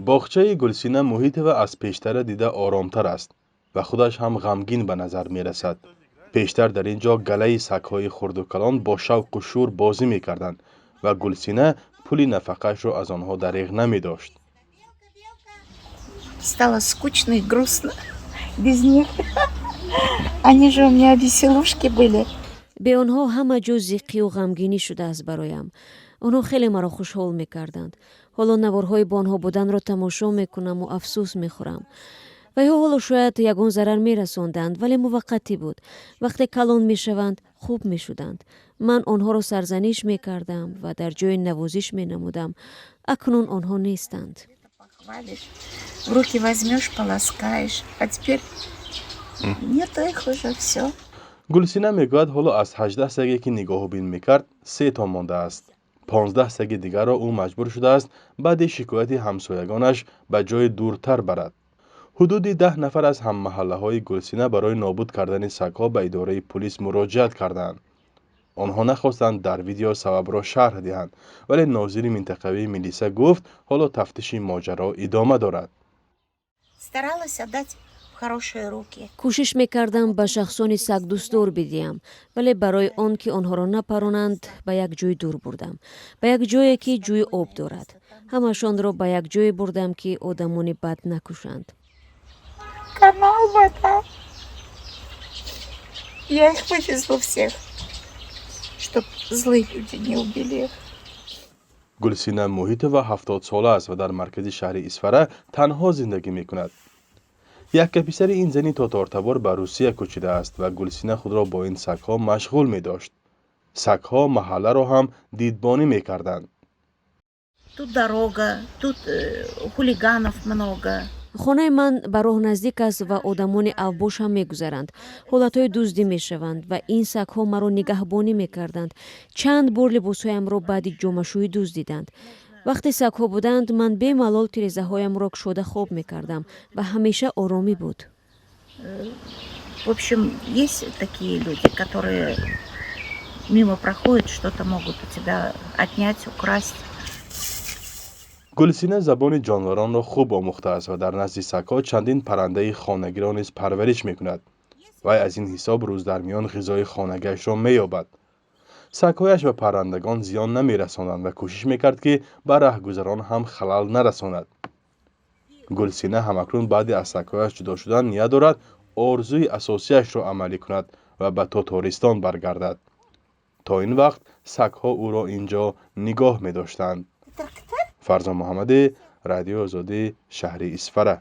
Боғчаи Гулсина Муҳитова аз пештара дида оромтар аст ва худаш ҳам ғамгин ба назар мерасад. Пештар дар ин ҷо галаи сагҳои хурду калон бо шавқу шӯр бозӣ мекарданд ва Гулсина пули нафақаашро аз онҳо дареғ намедошт. Стало скучно и грустно без них. Они же у меня веселушки были. Бе онҳо ҳама ҷо зиққию ғамгинӣ шудааст бароям. Онҳо хеле маро хушҳол мекарданд. Ҳоло наворҳои бо онҳо буданро тамошо мекунаму афсӯс мехӯрам. Вайҳо ҳоло шояд ягон зарар мерасонданд, вале муваққатӣ буд. Вақте калон мешаванд, хуб мешуданд. Ман онҳоро сарзаниш мекардам ва дар ҷои навозиш менамудам. Акнун онҳо нестанд. Похвалишь, в руки возьмешь, поласкаешь. А теперь нету их уже, все. Гулсина мегӯяд, ҳоло аз 18 саге, ки нигоҳубин мекард, се то мондааст. 15 саги дигарро ӯ маҷбур шудааст баъди шикояти ҳамсоягонаш ба ҷои дуртар барад. Ҳудуди 10 нафар аз ҳаммаҳаллаҳои Гулсина барои нобуд кардани сагҳо ба идораи пулис муроҷиат карданд. Онҳо нахостанд дар видео сабабро шарҳ диҳанд, вале нозири минтақавии милиса гуфт, ҳоло тафтиши моҷаро идома дорад. Старалась отдать в хорошие руки. Кӯшиш мекардам ба шахсони сагдӯстдор бидиҳам, вале барои он ки онҳоро напаронанд, ба як ҷои дур бурдам, ба як ҷое, ки ҷӯи об дорад. Ҳамашонро ба як ҷое бурдам, ки одамони бад накушанд. Канал, вода. Я их вывезла всех, чтоб злые люди не убили их. Гулсина Муҳитова 70-сола аст ва дар маркази шаҳри Исфара танҳо зиндагӣ мекунад. Якка писари ин зани тотортабор ба Русия кӯчидааст ва Гулсина худро бо ин сагҳо машғул медошт. Сагҳо маҳалларо ҳам дидбонӣ мекарданд. Тут дорога, тут хулиганов много. Хонаи ман ба роҳ наздик аст ва одамони авбош ҳам мегузаранд. Ҳолатҳои дуздӣ мешаванд ва ин сагҳо маро нигаҳбонӣ мекарданд. Чанд бор либосҳоямро баъди ҷомашӯӣ дуздиданд. Вақте сагҳо буданд, ман бемалол тирезаҳоямро кушода хоб мекардам ва ҳамеша оромӣ буд. В общем, есть такие люди, которые мимо проходят, что-то могут у тебя отнять, украсть. Гулсина забони ҷонваронро хуб омӯхтааст ва дар назди сагҳо чандин паррандаи хонагиро низ парвариш мекунад. Вай аз ин ҳисоб рӯз дар миён ғизои хонагиашро меёбад. Сагҳояш ба паррандагон зиён намерасонанд ва кӯшиш мекард, ки ба раҳгузарон ҳам халал нарасонад. Гулсина ҳамакнун баъди аз сагҳояш ҷудо шудан ният дорад орзуи асосияшро амалӣ кунад ва ба Тотористон баргардад. То ин вақт сагҳо ӯро ин ҷо нигоҳ медоштанд. Фарзон Муҳаммадӣ, Радиои Озодӣ, шаҳри Исфара.